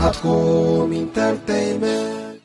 ኣትኩም ኢንተርተይመንት።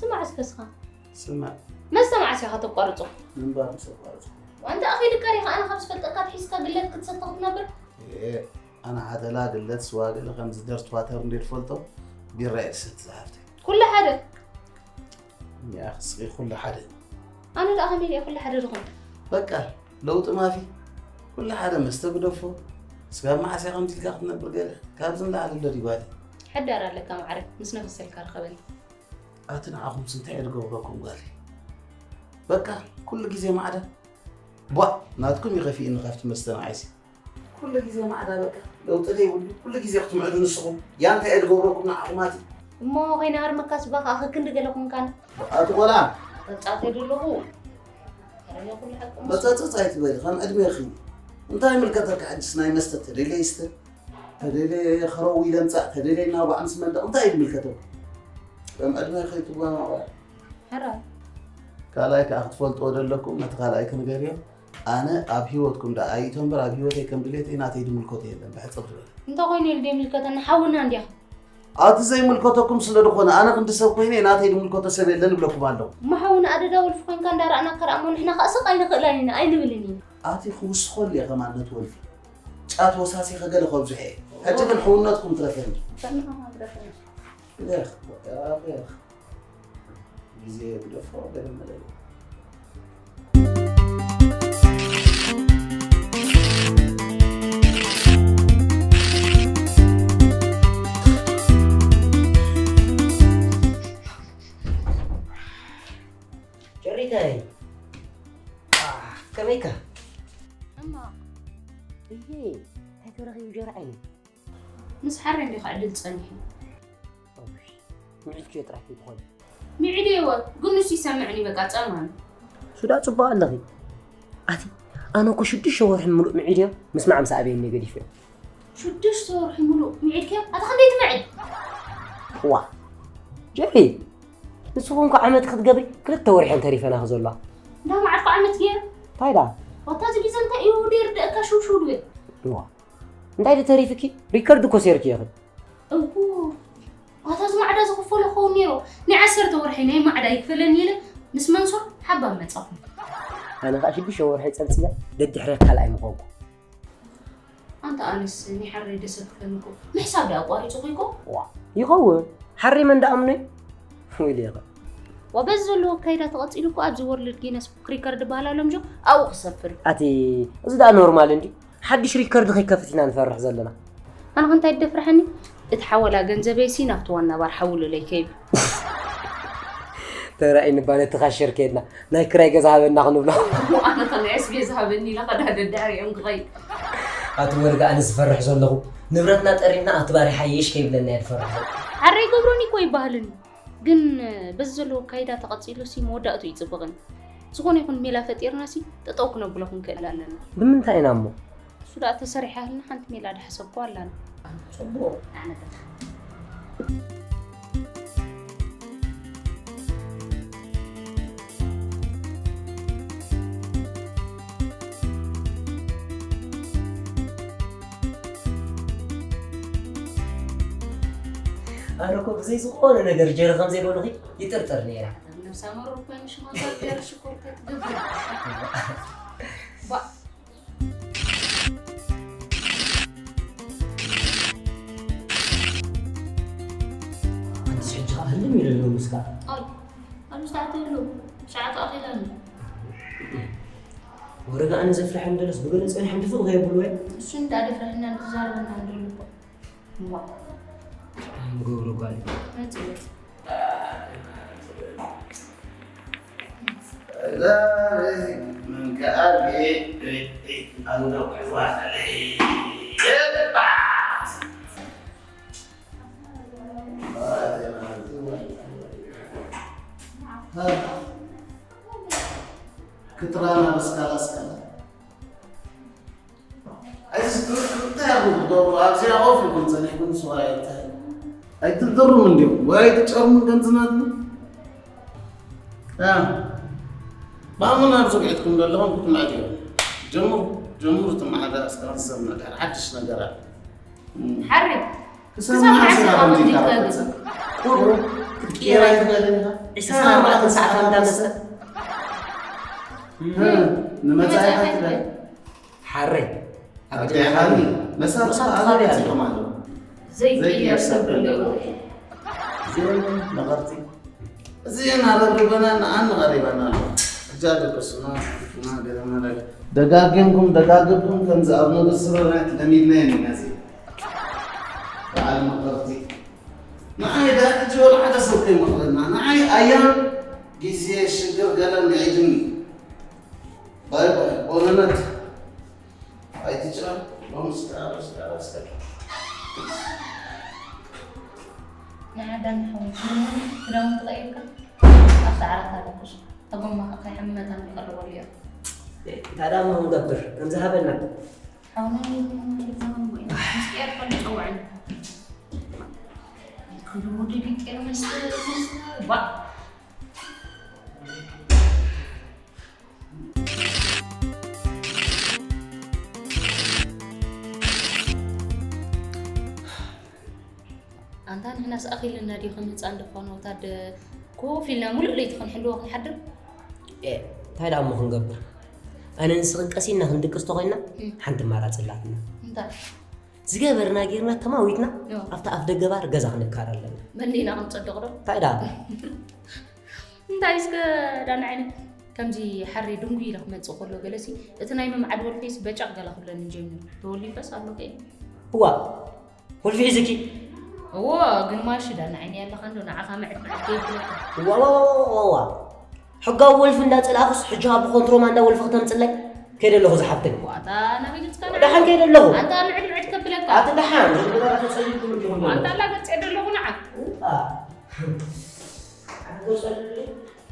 ስማዕ እስከ እስኻ። ስማዕ። መስተ መዓስ ኢኻ ተቋርጾ? ምንባር ምስ ኣቋረጽኩ። ዋንታ ኣኺልካ ዲኻ ኣነ ካብ ዝፈልጠካ ትሒዝካ ግለት ክትሰቲ ክትነብር? ኤ፣ ኣነ ሓተላ ግለት ስዋ ገለ ከም ዝደርት ዋተር እንዴ ትፈልጦ ቢራ እየ ዝሰቲ ዝሓፍተይ። ኩሉ ሓደ። እኒኣ ክስኺ ኩሉ ሓደ። ኣነ ደኣ ከመይ ኢለ ኩሉ ሓደ ዝኾን? በቃ ለውጢ ማፊ። ኩሉ ሓደ መስተ ግደፎ። ስጋብ መዓስ እያ ከምዚ ኢልካ ክትነብር ገለ? ካብዚ ንላዕሊ ኣሎ ድዩ ጓለይ? ሕዳር ኣለካ ማዕረ፣ ምስ ነፈሰልካ ርኸበኒ። ኣቲ ንዓኹምስ እንታይ እየ ዝገብረኩም ጓለይ? በቃ ኩሉ ግዜ ማዕዳ። ቧእ ናትኩም እዩ ከፊእኒ ካብቲ መስተ ንዓይሲ። ኩሉ ግዜ ማዕዳ በቃ ለውጢ ዘይብሉ ኩሉ ግዜ ክትምዕዱ ንስኹም። ያ እንታይ እየ ዝገብረኩም ንዓኹም ኣቲ? እሞ ከይነሃርመካ ስባ ከዓ ከክንዲ ገለ ኮንካን። ኣቲ ቆልዓ ተጻተ ደለኹ። መጸጸጽ ኣይትበሊ ከም ዕድሜኺ። እንታይ ይምልከተካ ሕጅስ ናይ መስተ ተደልየ ይስተ ተደልየ ከረዊ ለምጻእ ተደልየ እናባዕ ምስ መንደቕ እንታይ እዩ ዝምልከተኩም? ከም ዕድመ ከይትጓማማዕ። ሕራይ። ካልኣይ ከዓ ክትፈልጥዎ ዘለኩም ነቲ ካልኣይ ክንገርዮ ኣነ ኣብ ሂወትኩም ደኣ ኣይእቶ እምበር ኣብ ሂወተይ ከም ድሌተይ ናተይ ድምልከቶ የለን ብሕጽር ዝበለ። እንተኾይኑ ኢሉ ደይምልከተና ሓውና እንዲኻ። ኣቲ ዘይምልከተኩም ስለ ዝኾነ ኣነ ክንዲ ሰብ ኮይነ ናተይ ድምልከቶ ሰብ የለን እብለኩም ኣለኹ። እሞ ሓውና ኣደዳ ወልፊ ኮይንካ እንዳረኣናካ ደኣ እሞ ንሕና ከዓ ስቕ ኣይንኽእላን ኢና ኣይንብልን ኢና። ኣቲ ክውስኸሉ እየ ከማን ነቲ ወልፊ ጫት ወሳሲኸ ገለ ከብዝሖ እየ። ሕጂ ግን ሕውነትኩም ትረፈኒ። ጥዕናኻ ትረፈኒ። ግዜ ግደፎ ገለ መለ ጀሪታይ ከመይካ? እማ እየ እንታይ ተረኺቡ ጀርዓይ? ምስ ሓረ እንዲኻ ዕድል ጸኒሑ። ምዒድኪዮ ጥራሕ ከይትኾኒ። ምዒደይወ ግን ንሱ ይሰምዕኒ በቃ ጸማሚ። ሱዳ ጽቡቕ ኣለኺ ኣቲ ኣነ እኮ ሽዱሽተ ወርሒ ምሉእ ምዒድዮ ምስማዕ ምስ ኣበየኒ ገዲፈዮ። ሽዱሽተ ወርሒ ምሉእ ምዒድክዮ ኣታ ክንደይ ትምዕድ? ዋ ጀሪ ንስኹም እኮ ዓመት ክትገብሪ ክልተ ወርሒ እንተሪፈናኺ ዘለዋ። እንዳ መዓድኩ ዓመት ገይረ። እንታይ ደኣ? ዋታ እዚ ግዜ እንታይ እዩ ደይርደእካ ሽውሽው ድብል። ዋ እንታይ ድተሪፍኪ ሪከርድ እኮ ሴርኪ ኢኺ። እው ኣታ እዚ ማዕዳ ዝኽፈሎ ክኸውን ነይሩ ናይ ዓሰርተ ወርሒ ናይ ማዕዳ ይክፈለኒ ኢለ ምስ መንሱር ሓባብ መጻኹ። ኣነ ከዓ ሽዱሽተ ወርሒ ፀብፂበ ደድሕረ ካልኣይ ምኾንኩ። ኣንታ ኣነስ ናይ ሓረይ ደሰክፈኒ እኮ ምሕሳብ ደኣ ኣቋሪፁ ኮይኮ። ዋ ይኸውን ሓረይ መን ደኣምኖ እዩ? ወይለ ኢኸ። ዋ በዚ ዘለዎ ኣካይዳ ተቐፂሉ እኮ ኣብዚ ወርልድ ጊነስ ቡክ ሪከርድ በሃል ኣሎ ምጆ ኣብኡ ክሰፍር እዩ። ኣቲ እዚ ደኣ ኖርማል እንድዩ። ሓድሽ ሪከርድ ከይከፍት ኢና ንፈርሕ ዘለና። ኣነ ከ እንታይ ደፍርሐኒ እቲ ሓወላ ገንዘበይሲ ናብቲ ዋና ባር ሓውልለይ ከይብል። ተራእይኒ እባ ነቲ ካሸር ከይድና ናይ ክራይ ገዛ ሃበና ክንብሎ። ኣነ ከ ናይ ኣስቤዛ ሃበኒ ኢለ ከዳ ደድሕሪኦም ክኸይድ። ኣቲ ወርጋ ኣነ ዝፈርሕ ዘለኹ ንብረትና ጠሪምና ኣቲ ባር ይሓይሽ ከይብለና እየ ዝፈርሕ ዘለኹ። ዓረ ኣይገብሮን እኮ ይበሃልን እዩ። ግን በዚ ዘለዎ ኣካይዳ ተቐጺሉሲ መወዳእትኡ ይጽብቕን። ዝኾነ ይኹን ሜላ ፈጢርናሲ ጠጠው ክነብሎ ክንክእል ኣለና። ብምንታይ ኢና እሞ? እሱ ደኣ ተሰሪሓልና ሓንቲ ሜላ ድሓሰብኩዋ ኣላኒ። ጽቡቕ። ኣነ በቃ። ኣነ እኮ ብዘይ ዝኾነ ነገር ጀሪ ከም ዘይበሉኺ ይጥርጥር ነይረ። ነብሳ መሮር ኮይኑ ሽማታ ገይረ ሽኮር ከትገብር። ኣንስ ሕጂ ኸዓ ህልም ኢለ ኣለኹ ምስካ። ኣይ፣ ኣብ ምስተዓተሉ፣ ሰዓት ኣኺላኒ። ወረጋ ኣነ ዘፍርሐን ደለስ ብገለ ጸኒሖም ድፍእ ከየብሉ ወይ? እሱ እንዳ ደፍረህና እንዳ ተዛረበና እንደሉ እኮ። እዋ። እንታይ ምገብሮ ጓል? መጽእ። ዛሬ ምን ከኣልየ? ኣንዶ ክዋለይ። የለባት። ክትራና በስካላ ስካላ። ኣይስ-፣ እንታይ ኣብ ዝገብሩ ኣብዚኣ ኮፍ ኢልኩም ጸኒሕኩም ስዋ ኣይታይ? ኣይትደሩም እንዲኹም ወይ ኣይትጨርሙን ከምዚ ናትና? ኣ፣ ማሙን ኣብ ዝብዒትኩም ዘለኹም ክትምዕት እዮም። ጀምሩ፣ ጀምሩ ትመዓዳ እስካብ ዝሰብ ነገር፣ ሓድሽ ነገር ኣሎ። ሓሪ፣ ክሰማዕ ክሳብ መዓስ ስራ ኢኻ ከምዚ ከምዚ ትገብር? ትገብር? ቁሩ ክትቅየር ኣይትኽእልን ኢኻ? ዕስራን ኣርባዕተን ሰዓት ኣንዳ መስተ። እ፣ ንመጻኢኻ ትበል። ሓረይ፣ ኣብ ኣዴኻ ጀሚርካ መሳርሕቲ ብኻልእ ኣባላት ትኻልእ ይጽኦም ኣለዉ። ዘይቅየር ዘይቅየር ሰብ ሰብ ኣለዎ። ኣለዎ። እዚኦም መቐርቲ። እዚኤን ኣረብርበናን ኣነቐሪባና ኣለዋ። ሕጂ ኣለቀሱና፣ ና ገለ መለለ። ደጋጊምኩም፣ ደጋጊምኩም ከምዚ ኣብ ነገር ስረናት ለሚድናየን ኢና እዚ። በዓል መቐርቲ። ንዓይ ዳ ሕጂ ወላ ሓደ ሰብ ከይመኽረና። ንዓይ ኣያም ግዜ ሽግር ገለ ንዒድኒ። ባይ ባይ፣ ቦነነት። ኣይትጭረም፣ ሎምስ ከኣ በስ ከኣ በስ ከኣ። ንዓዳን ሓወይ፣ ክዳውንቲ ቀይርካ ኣብቲ ዓራት ኣለኩስ። ተጎማኻ ከይሕመታ ንቀርበሉ እዮም። እንታይ ደኣ እሞ ክንገብር? ከም ዝሃበና። ሓውና ይዘመን ወይ ምስ ቀየር ከሉ ጸውዕን። ክንዲ ወዲ ዲቄር መስተ፣ መስተ፣ ባ። ኣንታ ንሕናስ ኣኺልና ድዩ ከም ህጻን ደፋኖታት ኮፍ ኢልና ሙሉእ ለይቲ ክንሕልዎ ክንሓድር? ኤ፣ እንታይ ደኣ እሞ ክንገብር? ኣነ ንስኽን ቀሲና ክንድቅስ ተኾይንና፣ እም። ሓንቲ ኣማራጺ ኣላትና። እንታይ? ዝገበርና ጌርና ተማዊትና፣ ዮ። ኣብታ ኣፍ ደገ ባር ገዛ ክንካር ኣለና። መን ኢና ክንጸድቕ ዶ? እንታይ ደኣ? እንታይ እስከ ዳና ዓይኒ ከምዚ ሓሪ ድንጉይ ኢለ ክመጽእ ከሎ ገለሲ፣ እቲ ናይ ምምዓድ ወልፌስ በጫቕ ገላ ክብለኒ ጀሚሩ። ተወሊፈስ ኣሎ ከ? እዋ፣ ወልፊ ሒዝኪ? እዎ፣ ግን ማሺ ዳና ዓይኒ ያለኻ እንዶ ንዓኻ ምዕድ ምዕድ ከይብለካ። እዋ፣ እዋ፣ እዋ፣ እዋ፣ እዋ። ሕጋዊ ወልፊ እንዳጸላእኩስ፣ ሕጂ ካብ ብኮንትሮባንዳ ወልፊ ከተምጽለይ? ከይደ ኣለኹ ዝሓፍተይ። ዋታ ናበይ ገጽካ ንዓ? ደሓን ከይደ ኣለኹ። ኣንታ ምዕድ ምዕድ ከብለካ። ኣቲ ደሓን፣ ዝግበራ ተጸሊልኩም እንዲኹም ኣንታ ኣለኹ። ኣላ ገጽ የደ ኣለኹ ንዓ። እዋ። ኣቲ ተጸሊሉ።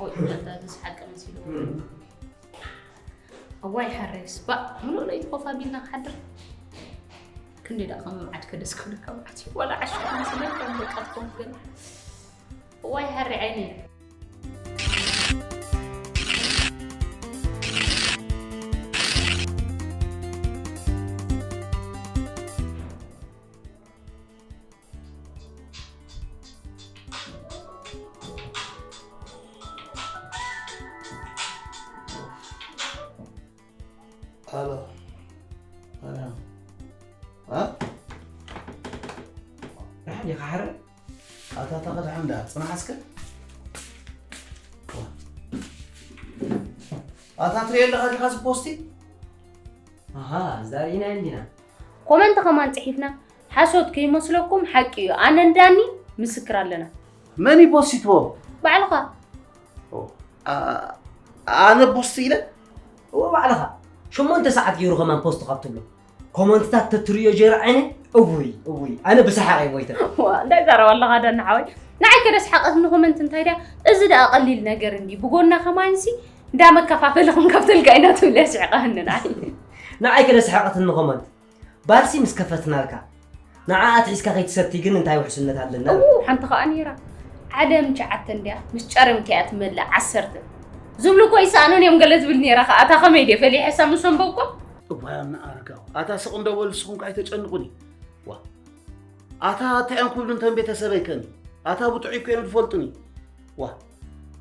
ኦይ፣ ኣንታ ተስሓቀ መሲሉ። እም። እዋይ ሓሬስ፣ ባእ፣ ምሉእ ለይቲ ኮፍ ኣቢልና ክሓድር። ክንደይ ደኣ ከም መዓድ ከደስ ክብለካ መዓት እዩ። ዋላ ዓሽ ክመስለካ በቃ ትኾን ገለ። እዋይ ሓሪ ዓይነይ። ኣሎ። ኣሎ። ኣ? ደሓን ዲኻ ሓረ? ኣታ፣ ኣታ፣ ደሓን ዳ፣ ጽናሕ እስከ። ኣታ፣ ትሪኦ ኣለኻ ዲኻ እዚ ፖስቲ? ኣሃ፣ እዛ ርኢና እንዲና። ኮመንት ከማን ጽሒፍና፣ ሓሶት ከይመስለኩም ሓቂ እዩ። ኣነን ዳኒ ምስክር ኣለና። መን እዩ ፖስቲትዎ? ባዕልኻ። ኦ፣ ኣ-፣ ኣነ ፖስት ኢለ? እወ፣ ባዕልኻ። ሸሞንተ ሰዓት ገይሩ ከማን ፖስት ካብ ትብሎ። ኮመንትታት ተትርእዮ ጀይሩ ዓይነ፣ እውይ፣ እውይ፣ ኣነ ብሰሓቕ እየ ሞይተ። ዋ፣ እንታይ ዛረባ ኣለኻ ዳኒ ሓወይ? ንዓይ ከደስሓቐትኒ ኮመንት እንታይ ድያ? እዚ ደኣ ቀሊል ነገር እንድዩ። ብጎና ከማንሲ እንዳ መከፋፈሊ ክንከፍተልካ ኢና ትብል እያ ስሒቓትኒ ንዓይ። ንዓይ ከደስሓቐትኒ ኮመንት። ባርሲ ምስ ከፈትናልካ፣ ንዓ ኣትሒዝካ ከይትሰቲ ግን እንታይ ውሕስነት ኣለና? እው፣ ሓንቲ ኸኣ ነይራ። ዓለም ሸዓተ እንድያ፣ ምስ ጨረምኪ እያ ትመልእ ዓሰርተ። ዝብሉ እኮ ይሰኣኑን እዮም ገለ ዝብል ነይራ ኸኣ። ኣታ ኸመይ ድየ ፈሊሐሳ ምስ ኣንበብኳ? እዋይ፣ ኣነ ኣረጋዊ። ኣታ ስቕ እንዶ በሉ፣ ንስኹም ከኣ ኣይተጨንቑኒ። ዋ። ኣታ እንታይ እዮም ክብሉ እንተን ቤተሰበይ ከኒ? ኣታ ብጥዑይ እኮ እዮም ዝፈልጡኒ። ዋ።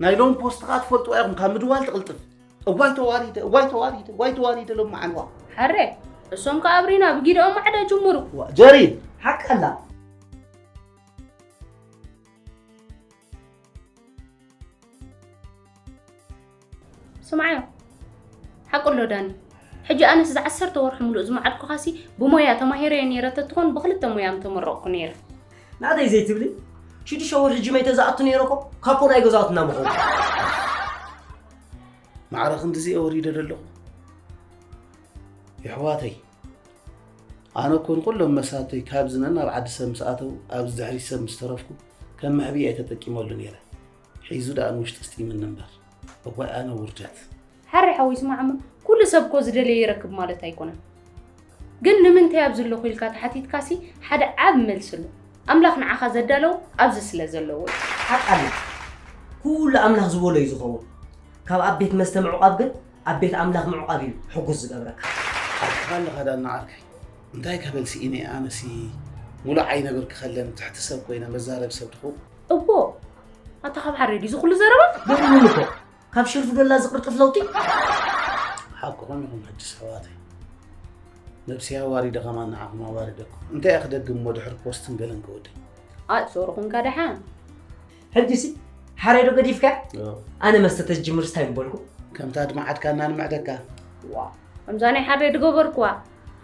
ናይ ሎሚ ፖስት ኸኣ ትፈልጥዋ ኢኹም፣ ካብ ምድዋል ትቕልጥፍ። እዋይ ተዋሪደ፣ እዋይ ተዋሪደ፣ እዋይ ተዋሪደ ሎም መዓልዋ። ሓረ፣ እሶም ከኣ ኣብሪና ብጊደኦም ማዕዳ ጅምሩ። ዋ፣ ጀሪን፣ ሓቂ ኣላ። ስምዓዮ፣ ሓቁ ኣሎ ዳኒ። ሕጂ ኣነስ ዝዓሰርተ ወርሒ ሙሉእ ዝመዓድኩኻሲ ብሞያ ተማሂረዮ ነይረ ተትኾን ብክልተ ሞያ ምተመረቕኩ ነይረ። ናተይ ዘይትብሊ ሽዱሽተ ወርሒ ጅመይ ተዝኣቱ ነይረ እኮ ካፖ ናይ ገዛውትና ምኾንኩ። ማዕረ ክንድዚ እየ ወሪደ ዘለኹ የሕዋተይ። ኣነ እኮ ንኩሎም መሳተይ ካብዚ ነናብ ዓዲ ሰብ ምስ ኣተው ኣብዚ ድሕሪት ሰብ ምስ ተረፍኩ ከም መሕብኢ እየ ተጠቂመሉ ነይረ። ሒዙ ደኣ ንውሽጢ ስጢምኒ እምበር። እዋይ ኣነ ውርደት። ሓራይ ሓወይ ስማዕ እሞ ኩሉ ሰብ እኮ ዝደለዮ ይረክብ ማለት ኣይኮነን። ግን ንምንታይ ኣብዚ ኣለኹ ኢልካ ተሓቲትካሲ ሓደ ዓቢ መልሲ ኣሎ። ኣምላኽ ንዓኻ ዘዳለዎ ኣብዚ ስለ ዘለዎ እዩ። ሓቃ ኣለካ። ኩሉ ኣምላኽ ዝበሎ እዩ ዝኸውን። ካብ ኣብ ቤት መስተ ምዕቋብ ግን ኣብ ቤት ኣምላኽ ምዕቋብ እዩ ሕጉስ ዝገብረካ። ሓቅኻ ኣለኻ ዳና ዓርከይ። እንታይ ከበል ስኢነ ኣነሲ ሙሉእ ዓይነ ብርኪ ከለን ትሕቲ ሰብ ኮይነ መዛረቢ ሰብ ትኸውን። እቦ ኣታ ካብ ሓሬ ድዩ ዝኹሉ ዘረባ? ገርሙኒ እኮ ካብ ሸርፊ ዶላ ዝቕርጥፍ ለውጢ። ሓቅኹም ኢኹም ሕጂ ሰባተይ። ነብሲ ኣዋሪደ ከማን ንዓኹም ኣዋሪደኩም። እንታይ እየ ክደግም እሞ ድሕሪ ፖስትን ገለን ክወደይ። ኣእሰሩ ኹንካ ደሓን። ሕጂሲ ሓሬዶ ገዲፍካ? ኣነ መስተ ተዝጅምር ስታይ ምበልኩ። ከምታ ድመዓድካና ንምዕደካ። ዋ ከምዛ ናይ ሓሬ ድገበርኩዋ።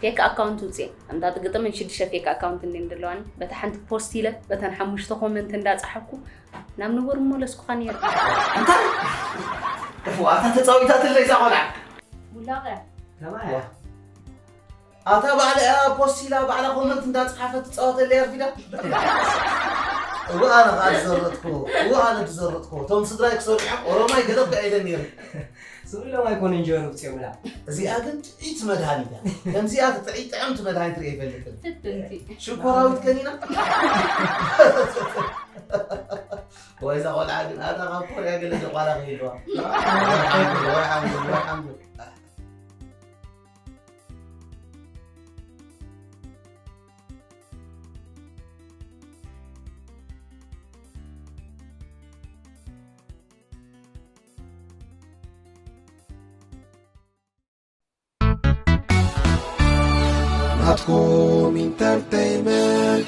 ፌክ ኣካውንት ውፅእ ከምታ ትግጥምን ሽዱሽተ ፌክ ኣካውንት እንዴ እንደለዋኒ በታ ሓንቲ ፖስት ኢለ በተን ሓሙሽተ ኮመንት እንዳፀሓፍኩ ናብ ንቡር ምመለስኩኻ ነይረ። እንታይ? እፎ ኣታ ተፃዊታትለይ እዛ ቆልዓ። ውላቐ። ከማያ። ኣታ ባዕላ እያ ፖስት ኢላ ባዕላ ኮመንት እንዳፀሓፈት ትፃወተለይ ኣርፊዳ። እወ ኣነ ከዓ ዝዘረጥኩ እወ ኣነ ዝዘረጥኩ እቶም ስድራይ ክሰርሖም ኦሮማይ ገለ እኮ ኢለ ነይረ። ስቕ ኢሎም ኣይኮነን ጀበኑ ብፅዮምላ። እዚኣ ግን ጥዒት መድሃኒት እያ። ከምዚኣ ትጥዒ ጥዕምቲ መድሃኒት ርኤ ይፈልጥን። ፍትንቲ። ሽኮራዊት ከኒና። ወይ እዛ ቆልዓ ግን ኣታ ካብ ኮርያ ገለ ዘቋላ ከይልዋ። ወይ ሓምዱ ወይ ሓምዱ ወይ ሓምዱ። ናትኩም ኢንተርተይመንት።